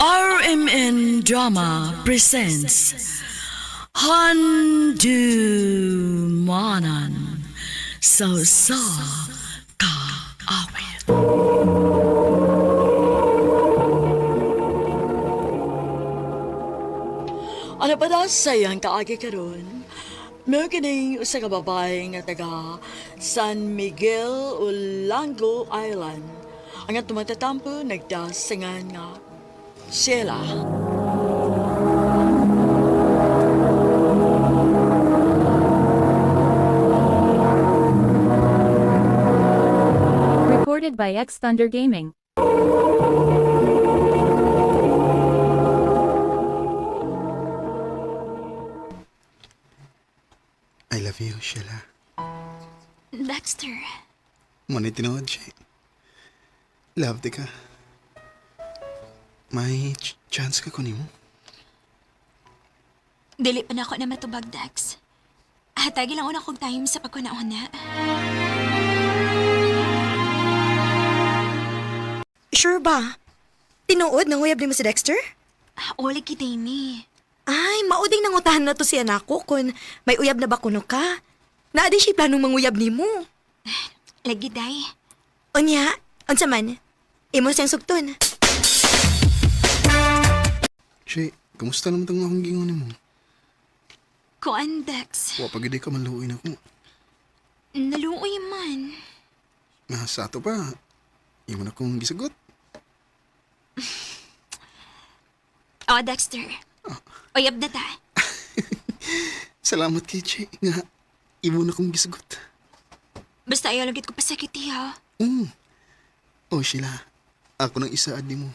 RMN Drama presents Handu Manan So Sa Kaawit. Ano pa daw sayang kaagi karon? Meron kining usa ka babae nga taga San Miguel Olango Island. Ang atong matatampo nagdasingan nga Sheila. Recorded by X Thunder Gaming. I love you, Sheila. Dexter, Muna tinuod siya. Love di ka. May chance ka kunin mo? dili pa na ako na matubag, Dex. Hatagi lang una kong time sa pagkuna-una. Sure ba? Tinuod nang uyab nimo si Dexter? Wala kita ini. Ay, mauding nangutahan na to si anak ko kun may uyab na ba kuno ka. Naa din siya planong manguyab nimo. Lagi, day. Unya, unsa man? Imo siyang sugton. Shay, kamusta naman itong akong gingon mo? Kuan, Dex. Wa pag ka maluoy na ko. Naluoy man. Nga sa ato pa, imo na kong gisagot. Oh, Dexter. Uyab na ta. Salamat kay Che. Nga, imo na kong gisagot. Basta ayaw lang gid ko pasakiti, ha? Mm. Oh, Sheila. Ako nang isaad ni mo.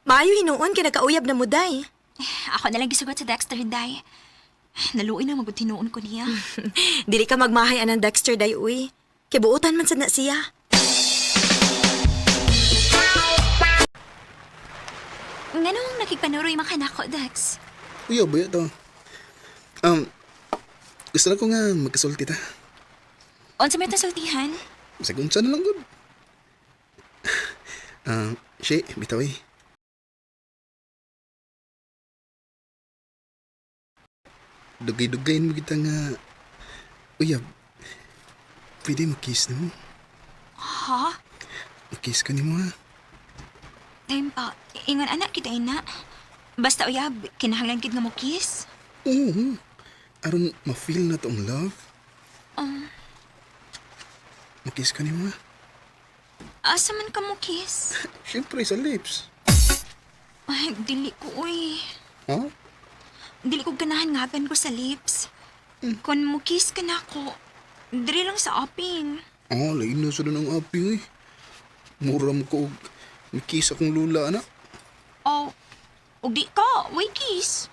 Maayo hinuon kay nagkauyab na mo day. Ako na lang gisugot sa Dexter, day. Naluoy na magud tinuon ko niya. Dili ka magmahay anang Dexter day uy. Kay buotan man sad na siya. Nganong nakigpanuroy man kanako, Dex? Uy, ba to? Um, gusto na ko nga magkasulti ta. Unsa may itong sultihan? Bisag unsa na lang gud. She, bitaw eh. Dugay-dugayin mo kita nga. Uyab, pwede mag-kiss na mo. Ha? Mag-kiss ka ni mo ha. Time pa. Ingon anak kita ina. Basta uyab, kinahanglan gid nga mo kiss. Oo. Aron ma-feel na tong love. Mag-kiss ka ni mo ha. Asa man ka mo kiss? Siyempre, sa lips. Ay, dili ko, uy. Ha? Dili ko ganahan ngagan ko sa lips. Kung mo kiss ka na ako, diri lang sa aping. Ah, lain na sa ang aping eh. Mura mo ko og kiss akong lula, anak. Oh, ug di ka, way kiss.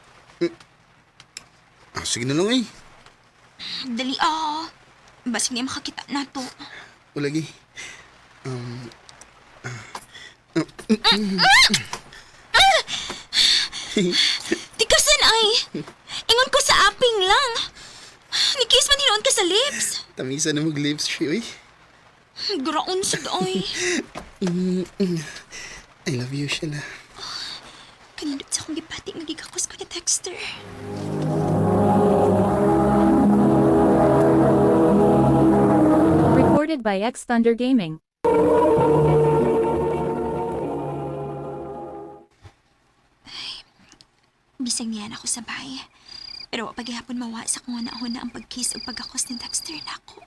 Ah, sige na lang eh. Dali ah. Basig niya makakita na to. O lagi. Tikasan ay! Ingon ko sa aping lang. Ni-kiss man hinuon ka sa lips. Tamisa na mag-lips siya, eh. Graon sad ay. I love you, Sheila. Kanindot sa akong gipati nga gigakos ko ni Dexter. Recorded by X Thunder Gaming. Bisag niyan ako sa bahay. Pero wa paghihapon mawa sa kung huna ang pagkiss o pagkakos ni Dexter nako.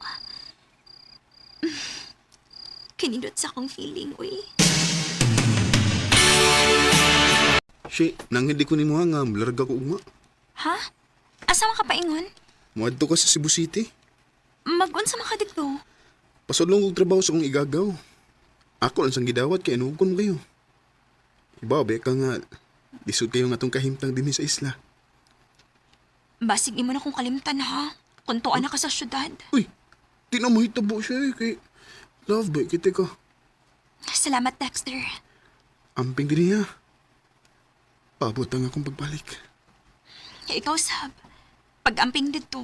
Kinindot sa akong feeling, uy. Shi, nang hindi ko ni mo nga, larga ko ugma. Ha? Asa man ka paingon? Muadto ka sa Cebu City. Magunsa man ka dito? Pasudlong kong trabaho sa kong igagaw. Ako lang sang gidawat kay inugon mo kayo. Iba, ba ka nga, lisod kayo nga tong kahimtang din sa isla. Basig imo na kong kalimtan, ha? Kuntuan na ka sa syudad. Uy, di na mahitabo siya eh, kay love ba, kita ka. Salamat, Dexter. Amping din niya. Paabot ang akong pagbalik. Ikaw, Sab. Pag-amping dito.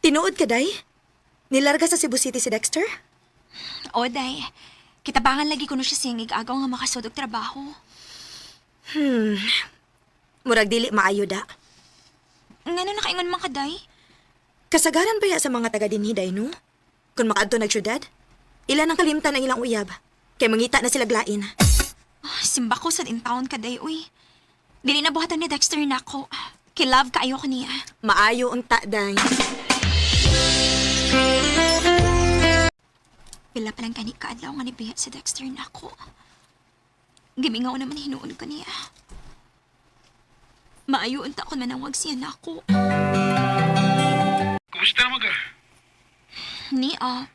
Tinuod ka day? Nilarga sa Cebu City si Dexter? O, day. Kitabangan lagi kuno siya siyang igagaw nga makasud og trabaho. Murag dili maayo da. Ngano nakaingon man ka, day? Kasagaran ba ya sa mga taga dinhi day no? Kung makaadto nag syudad, ilan ang kalimtan ang ilang uyab. Kay mangita na sila glain. Ah, simba ko sa in town ka, day, uy. Dili na buhatan ni Dexter nako. Kay love kaayo ko niya. Maayo ang ta day. Pila pa lang kani kaadlaw nga nibiya si Dexter nako. Gimingaw naman hinuon ko niya. Maayo unta kon manawag siya nako. Kumusta naman ka? Ni ah,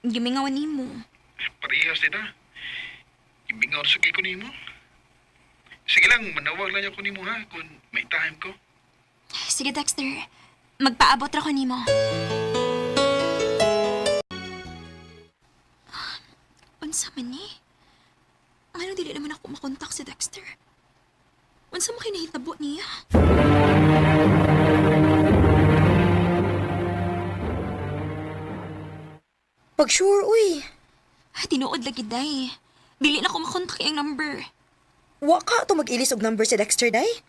gimingaw nimo. Parehas nita. Ibingaw sa ko nimo. Sige lang, manawag lang ako nimo ha kung may time ko. Sige Dexter, magpaabot ra ko nimo. Unsa man ni? Ngano dili naman ako makontak si Dexter? Unsa man kinahitabo niya? Pag sure, uy. Ah, tinuod lagi day. Dili na ko makontak iyang number. Wa ka to mag-ilis og number si Dexter day.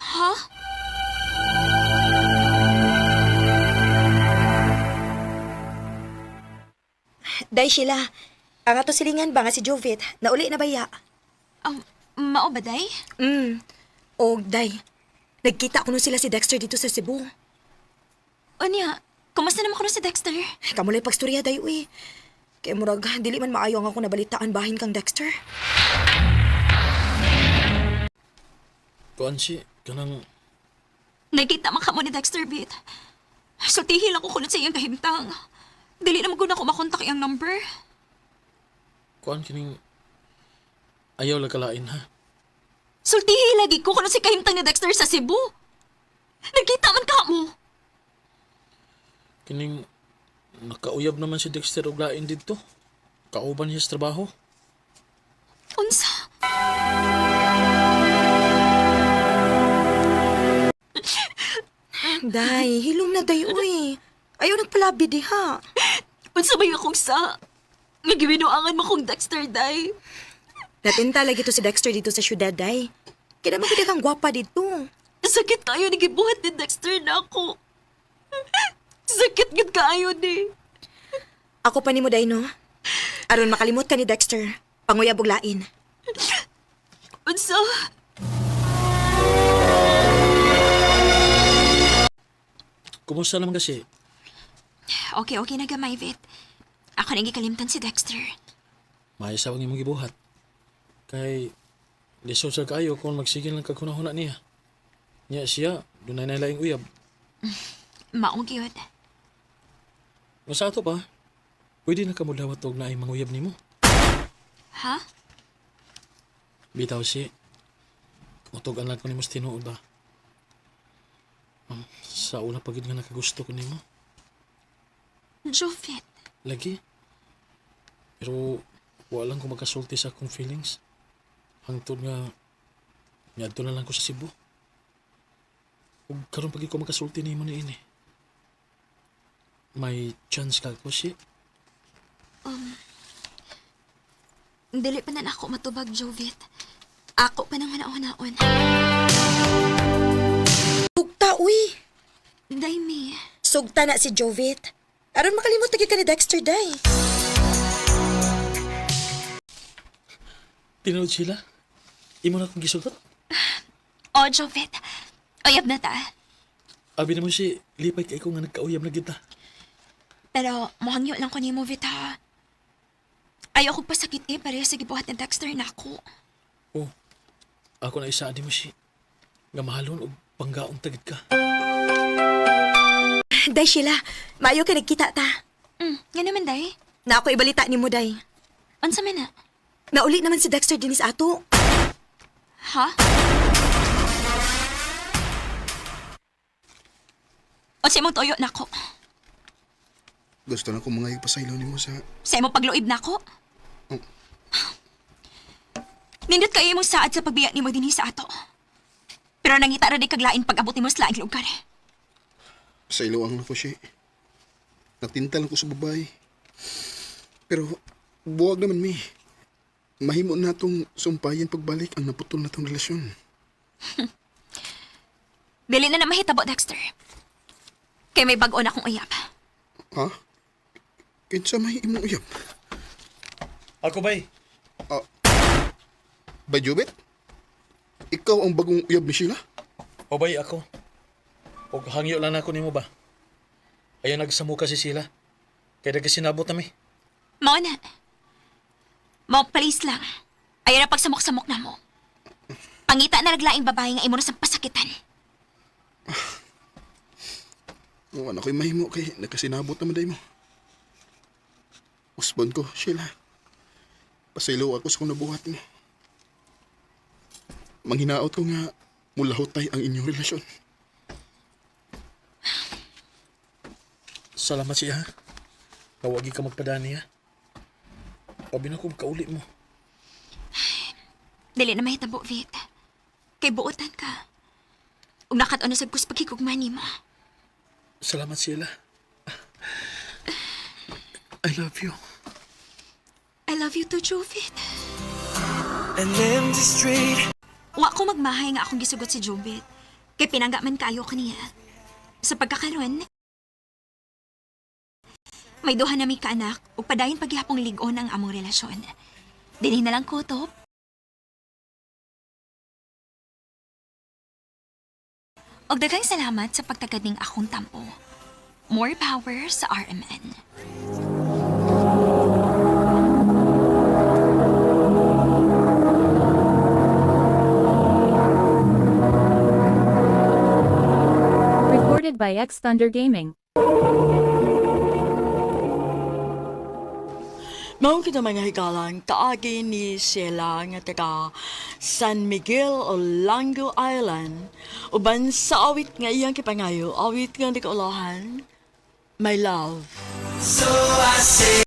Ha? Day sila. Ang ato silingan ba nga si Jovit, nauli na baya? Mao ba day? Og day, nagkita kuno sila si Dexter dito sa Cebu. Unya, kumusta naman kuno si Dexter? Kamulay pagstorya day uy. Kay murag dili man maayo ang ako nabalitaan bahin kang Dexter. Kuan si, kanang Nagkita man kamo ni Dexter Bit. Sultihin lang ko kunot sa iyang kahimtang. Dili naman ko na ako makontak iyang number. kuan kining ayaw lang kalain ha. Sultihin lagi ko kunot sa kahimtang ni Dexter sa Cebu. Nagkita man ka mo. Kining nakauyab naman si Dexter og lain didto. Kauban niya sa trabaho. Unsa? Day, hilom na day uy. Ayaw nagpalabi diha. Unsa ba yung akong sa? Nagiwinuangan mo kong Dexter, day. Natinta lagi to si Dexter dito sa syudad day. Kaya naman kang gwapa dito. Sakit kayo ni gibuhat ni Dexter na ako. Sakit gid kaayo ni. Ako pa nimo day no. Aron makalimot ka ni Dexter. Panguyab og lain. Unsa? Kumusta naman kasi? Okay, okay na gamay, Vit. Ako nang gikalimtan si Dexter. Maayo sa imong gibuhat. Kay lisod sa kaayo kung magsigil lang kag hunahuna niya. Niya siya, dunay na laing uyab. Maong gyud. Nga sa ato pa, pwede na ka modawat og naay manguyab nimo. Ha? Bitaw si, utog ang ko nimo sa tinuod ba? Sa una pagid nga nakagusto ko nimo. Jovit. Lagi. Pero wala lang ko makasulti sa akong feelings. Hangtod nga niadto na lang ko sa Cebu. Ug karon pagid ko makasulti nimo niini. May chance ka ko si. Dili pa na ako matubag, Jovit. Ako pa nang hanaon-hanaon. Sugta uy. Daymi. Sugta na si Jovit. Aron makalimot na gyud ka ni Dexter day. Tinuod sila. Imo na akong gisugot. O, Jovit. Uyab na ta. Abi namo si lipay kay ko nga nagkauyab na kita. Pero muhangyo lang ko nimo, Vit, ha? Ayaw ko pasakit eh, pareha sa gibuhat ni Dexter na ako. Oh. Ako na isa mo si nga mahalon og panggaong tagid ka. Day Sheila, maayo ka nagkita ta. Nga naman, Day. Na ako ibalita nimo day. Unsa man na? Nauli naman si Dexter dinis ato. Ha? O sa imong tuyo na ako. Gusto na ko mga ipasaylo nimo sa Sa imong pagluib na ako. Oh. Nindot kayo imong saad sa pagbiya nimo dinhi sa ato. Pero nangita ra di kaglain pag abot nimo sa laing lugar. sa ilo ang nako siya. Natinta lang ko sa babae. Pero buwag naman mi. Mahimo na tong sumpayan pagbalik ang naputol na tong relasyon. Dili na na mahitabo, Dexter. Kay may bag-o na akong uyab. Ha? Kinsa may imong uyab? Ako bay. Bay Jubit? Ikaw ang bagong uyab ni Sheila? O bay ako. Og hangyo lang ako nimo ba? Ayan nagsamo kasi sila. Kaya nagkasinabot na mi. Mao na. Mao, please lang. Ayaw na pagsamok-samok na mo. Pangita na naglaing babae nga imo na sa pasakitan. Oo, ako'y mahimo kay nagkasinabot naman day mo. Usbon ko, Sheila. Pasaylo ako sa kung nabuhat mo. Manghinaot ko nga mulahotay ang inyong relasyon. Salamat siya ha. Kawagi ka magpadani ha. Pabi na ko kauli mo. Dili na mahitabo, Vic. Kay buotan ka. Ug nakat-on na sa kus paghigugma nimo. Salamat Sheila. I love you. I love you too, Jovit. An empty street. Wa ko magmahay nga akong gisugot si Jobit. Kay pinangga man kaayo kaniya. Sa pagkakaron, may duha na mi kaanak ug padayon paghihapong lig-on ang among relasyon. Dinhi na lang ko, Top. Og daghang salamat sa pagtagad ning akong tampo. More power sa RMN. Recorded by X Thunder Gaming. Mao kita mga higalang kaagi ni Sheila nga taga San Miguel Olango Island uban sa awit nga iyang kipangayo, awit nga nikaulahan, My Love. So I say.